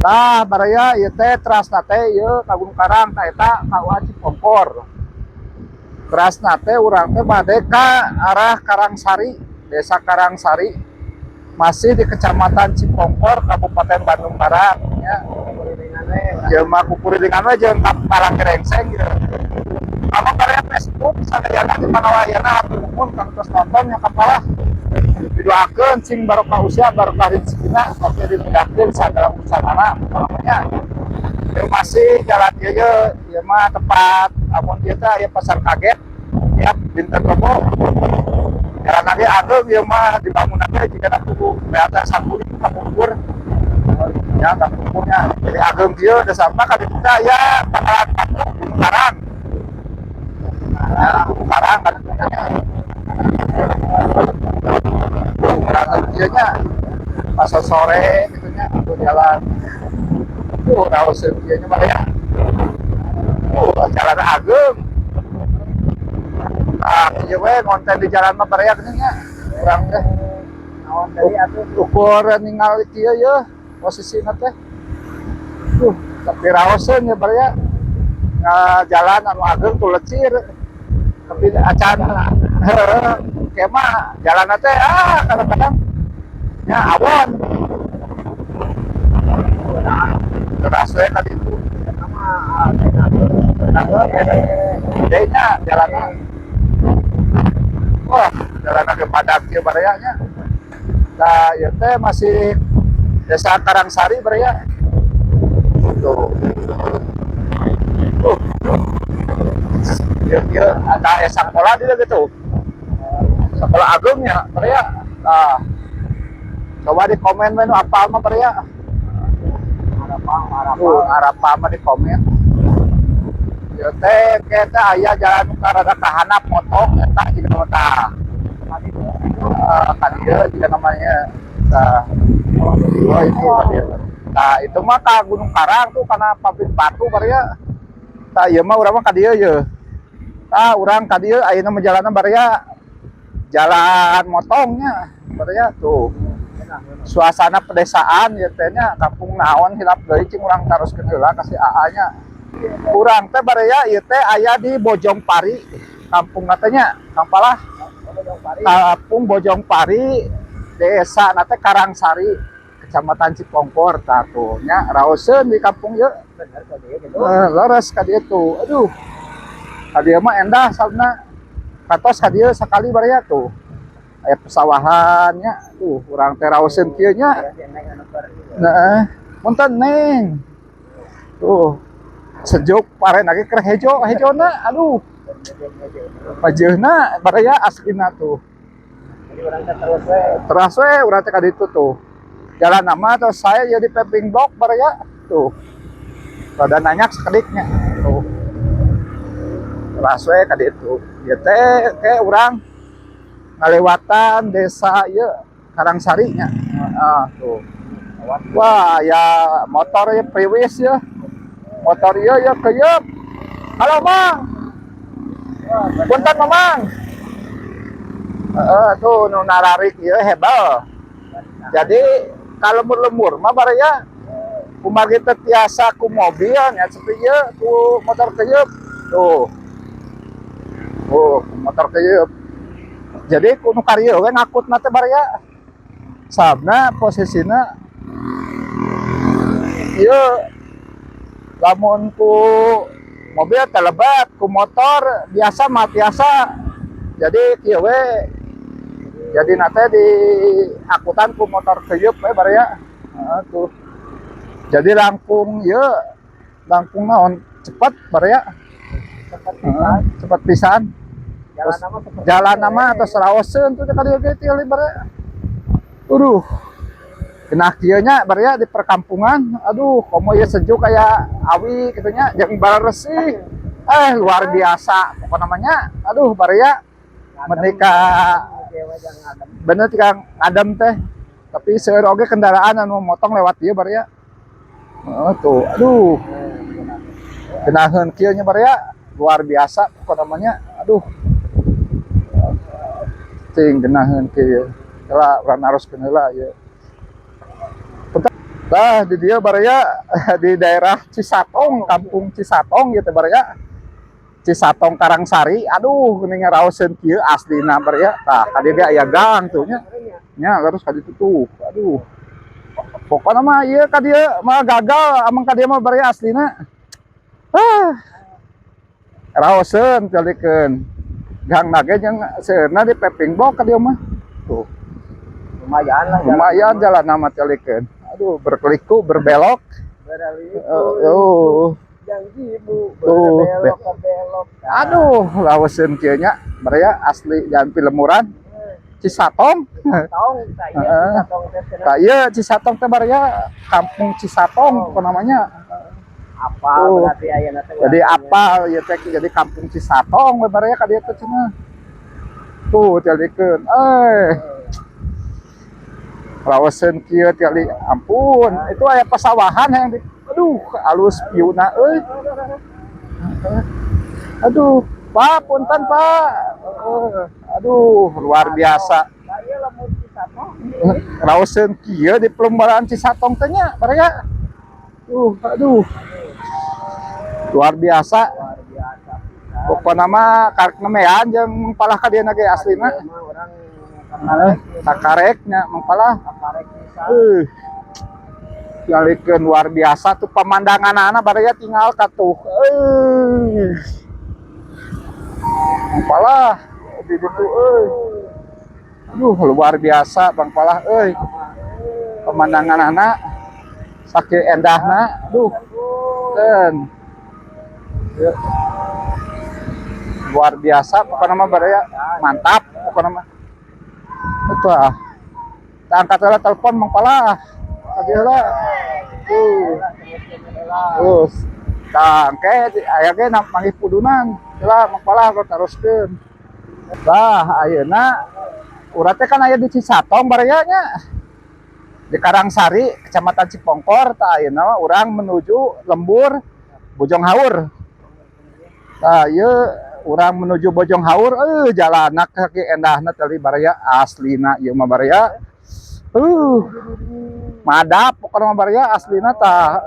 Tah, baraya, ieu teh terasna teh ieu ka Gunung Karang, tah eta KUA Cipongkor. Terasna teh urang teh bade ka arah Karangsari, Desa Karangsari. Masih di Kecamatan Cipongkor, Kabupaten Bandung Barat nya. Ieu mah kukurilingan we jeung ka Paranggerengseng ieu. Kamu baraya Facebook sadayana di mana wayana, hatur nuhun kang tos nonton nya kapalah. Didoakeun sing barokah usia, barokah rezekina, oke dimudahkeun sagala urusanana pokoknya. Ieu masih jalan ieu ye, ieu mah tempat amun ieu teh aya pasar kaget tiap dinten Rebo. Jalan lagi ageung ieu mah, dibangun teh jigana kudu PAT sakuring kapungkur. Ya, kapungkurnya. Jadi ageung kieu desa mah ka ditu teh aya Pangkalan Batu Gunung Karang. Ya, Gunung Karang kan nya. Karang kieu nya. Pas sore gitu nya aku jalan. Tuh, raoseun kieu nya mah ya. Jalan ageung. Ah, ieu we ngonten di jalan mah, baraya, geuning nya. Urang teh Naon deui atuh? Ukur ningali kieu ye posisina teh. Tuh, tapi raoseun ya, baraya. Jalan anu ageung tuh lecir. Tapi acan heueuh ke mah jalan teh, ah, kadang-kadang nya awon. Keras we ka ditu. Eta mah Nah, gede nya jalanna. Wah, jalanna ge padat kieu, baraya nya. Nah, ieu teh masih Desa Karangsari, baraya. Tuh. Tuh. Ieu ieu ada aya sakola di gitu. Sekolah agung ya, baraya. Nah. Coba di komen we nu apal mah, baraya. Arapal, arapal. Tuh, arapal mah di komen. Ieu teh kita aya jalan nu rada kahanap motong eta jiga nama tah. Kan ieu jiga namanya. Tah. Oh, itu tadi. Nah, itu mah ka Gunung Karang tuh karena pabrik batu, baraya. Tah, ieu mah urang mah ka dieu ye. Tah, urang ka dieu ayeuna mah jalanna, baraya. Jalan motongnya, baraya, tuh. Suasana pedesaan ya teh nya, kampung naon hilap deui, cing urang taroskeun heula ka si AA nya. Urang teh, baraya, ieu teh aya di Bojong Pari, kampung katanya, Kampalah. Kampung Bojong Pari, desa nate Karangsari, Kecamatan Cipongkor, tah tuh nya raoseun di kampung ieu. Bener ka dieu gitu. Eh, leres ka dieu tuh. Aduh. Ka dieu mah endah sabna. Katos ka dieu sakali, baraya, tuh. Aya pesawahan nya tuh, urang teh raoseun kieu nya. Aya si Neng anu keur ieu. Nah, punten, Neng. Tuh. Sejuk pare lagi keur hejo hejona, aduh. Pajeuna, baraya, aslina tuh. Jadi urang teh terus we. Teras we urang teh ka ditu tuh. Jalan nama terus saya jadi paving block, baraya, tuh. Rada nanyak sakediknya tuh. Teras we ka ditu. Ieu teh ke urang ngalewatan desa ieu Karangsari nya. Ah, tuh. Wah, ya motor ya priwis ya. Motor ieu ya keyep. Halo, Mang. Punten, Mamang. Heeh, tuh nu nararik ieu hebel. Jadi kalau lembur-lembur mah, baraya, kumargi teu tiasa ku mobil nya, sepi ieu ku motor keyep. Tuh. Oh, ku motor keyep. Jadi ku nu karieu we ngakutna teh, baraya. Sabna posisina ieu lamun ku mobil teh lebat, ku motor biasa mah biasa. Jadi kieu we, jadi nate di angkutan ku motor keyeup we, baraya. Heeh, tuh. Jadi langkung ieu langkung naon, cepat, baraya. Cepet Heeh, pisan. Cepet pisan. Jalan nama seperti Jalan nama atau seraoseun tuh ka dieu ge tieu, baraya. Aduh. Kena kieu nya, baraya, di perkampungan. Aduh, komo ieu sejuk kayak awi kitu nya jeung bersih. Eh, luar biasa pokok namanya. Aduh, baraya, menika bener tikang ngadem teh. Tapi seueur oge kendaraan anu motong lewat dieu, baraya. Heeh, tuh. Aduh. Genaheun kieu nya, baraya, luar biasa pokok namanya. Aduh. Cing genaheun kieu. Heula urang naroskeun heula ieu. Tah di dieu baraya, di daerah Cisatong, Kampung Cisatong gitu baraya. Cisatong, Karangsari. Aduh, geuning ngaraoseun kieu aslina baraya. Tah, ka dieu ge aya gang tuh nya. Nya terus ka ditu tuh. Aduh. Pokokna mah ieu ka dieu mah gagal amang ka dieu mah baraya aslina. Ah. Raoseun kalikeun. Gang ge jeung seueurna di paving block ka dieu mah. Tuh. Lumayan lah. Lumayan jalan nama kalikeun. Aduh, berkeliku, berbelok. Berliku. Oh. Janjimu Tuh, berbelok ke belok. Aduh, raoseun kieu nya, baraya asli jalan Pilemuran. Cisatong. Tong, saya tong teh cenah. Tah ieu Cisatong teh baraya, Kampung Cisatong apa namanya. Apa Tuh. Berarti ayeuna teh Jadi urang apa ieu teh jadi Kampung Cisatong we baraya ka dieu teh cenah. Tuh tialikeun. Eh. Raoseun kieu tiali, ampun, itu aya pasawahan yang di, aduh, alus view-na euy. Aduh, Pak, punten Pak. Eh, aduh, luar biasa. Tah ieu lamun Cisatong. Raoseun kieu di pelembaran Cisatong teh nya, baraya. Tuh, aduh. Luar biasa. Luar biasa pisan. Pokokna mah karek nemean jeung mangpalah ka dieu ge aslina. Ieu mah urang Sakarek nya mangpalah. Kakarek pisan. Tinggalikeun luar biasa tuh pemandangan baraya, tinggal ka tuh. Mangpalah di ditu euy. Aduh, luar biasa Bang Palah euy. Pemandangan anak sakieu endahna. Aduh. Dan ya. Luar biasa pokoknya mah baraya, mantap pokoknya mah. Itu ah. Kita angkat heula telepon Mang Palah. Tadi heula. Tuh. Terus. Tah, engke aya ge manggih pudunan. Heula Mang Palah teruskeun. Tah, ayeuna urang teh kan aya di Cisatong baraya nya. Di Karangsari, Kecamatan Cipongkor, tah ayeuna mah urang menuju lembur Bojong Haur. Tah, ieu urang menuju Bojong Haur, jalanna sakieu endahna tadi baraya, aslina ieu mah baraya. Madap pokokna mah baraya aslina tah.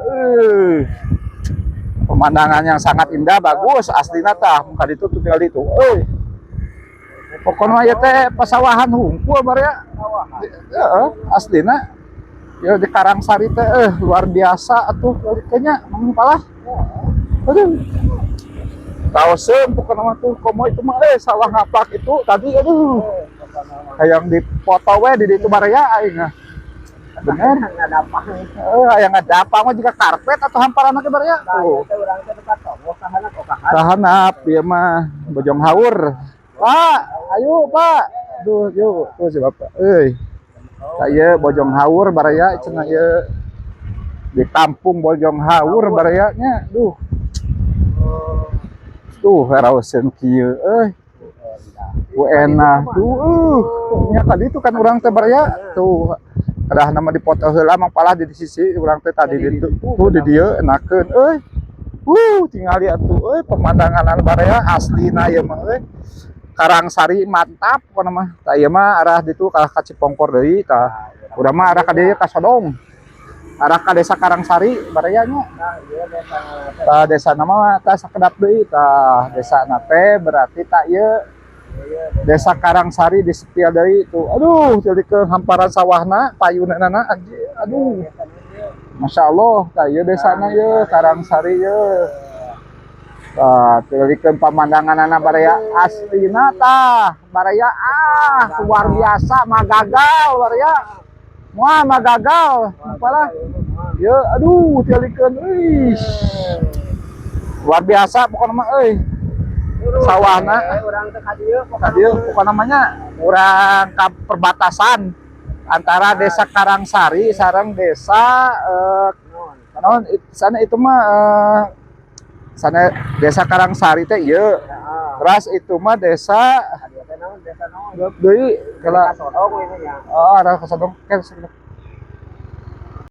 Pemandangan yang sangat indah, bagus aslina tah. Muka ditu tuh tinggal ditu. Euy. Pokokna ieu teh pasawahan hungkul baraya. Heeh, aslina. Ya di Karangsari teh luar biasa atuh kayaknya Mang Palah. Aduh. Raoseun pokokna mah tuh, komo itu mah sawah ngapak itu tadi, aduh. Hayang dipoto we di ditu baraya aing mah. Bener. Ngadapang. Hayang ngadapang mah juga karpet atau hamparan ge baraya. Tah Tuh. ieu teh urang teh dekat tonggoh kahanap oh kahan. Kahanap ieu mah Bojong Haur. Pak, ayo Pak. Duh, yuk, tuh si Bapak. Euy. Tah ieu Bojong Haur baraya cenah ieu. Di kampung Bojong Haur baraya nya. Duh. Tuh raoseun kieu euy. Ku enak tuh. Nya tadi itu kan urang teh baraya tuh. Kedah nama dipoto heula Mang Palah di sisi urang teh tadi di ditu. Tuh di dieu enakeun euy. Wuh, tinggal lihat tuh euy pemandangan baraya aslina ieu mah euy. Karangsari mantap pokona mah. Tah ieu mah arah ditu ka Cipongkor deui tah. Urang mah arah ka dieu ka Sodong. Arah ka Desa Karangsari baraya nya. Nah, ieu desa. Tah desa nama tah sakedap deui tah desa teh berarti tah ieu Desa Karangsari di sepia deui tuh. Aduh, jadi ke hamparan sawahna, payunanana aduh. Masya Allah, tah ieu desana ieu Karangsari ieu. Tah, tilikeun pamandanganana baraya aslina tah, baraya ah luar biasa mah gagal baraya. Moal mah gagal, apalah. Ya, aduh, tilikeun euy. Luar biasa pokokna mah euy. Sawahna. Urang teh ka dieu. Ka dieu pokokna namanya urang ka perbatasan antara Desa Karangsari sareng desa naon sana itu mah sana Desa Karangsari teh ieu. Terus itu mah desa Ka dieu teh naon, desa naon? Deui kala Desa Sodong ini nya. Oh, arah ka Sodong kan.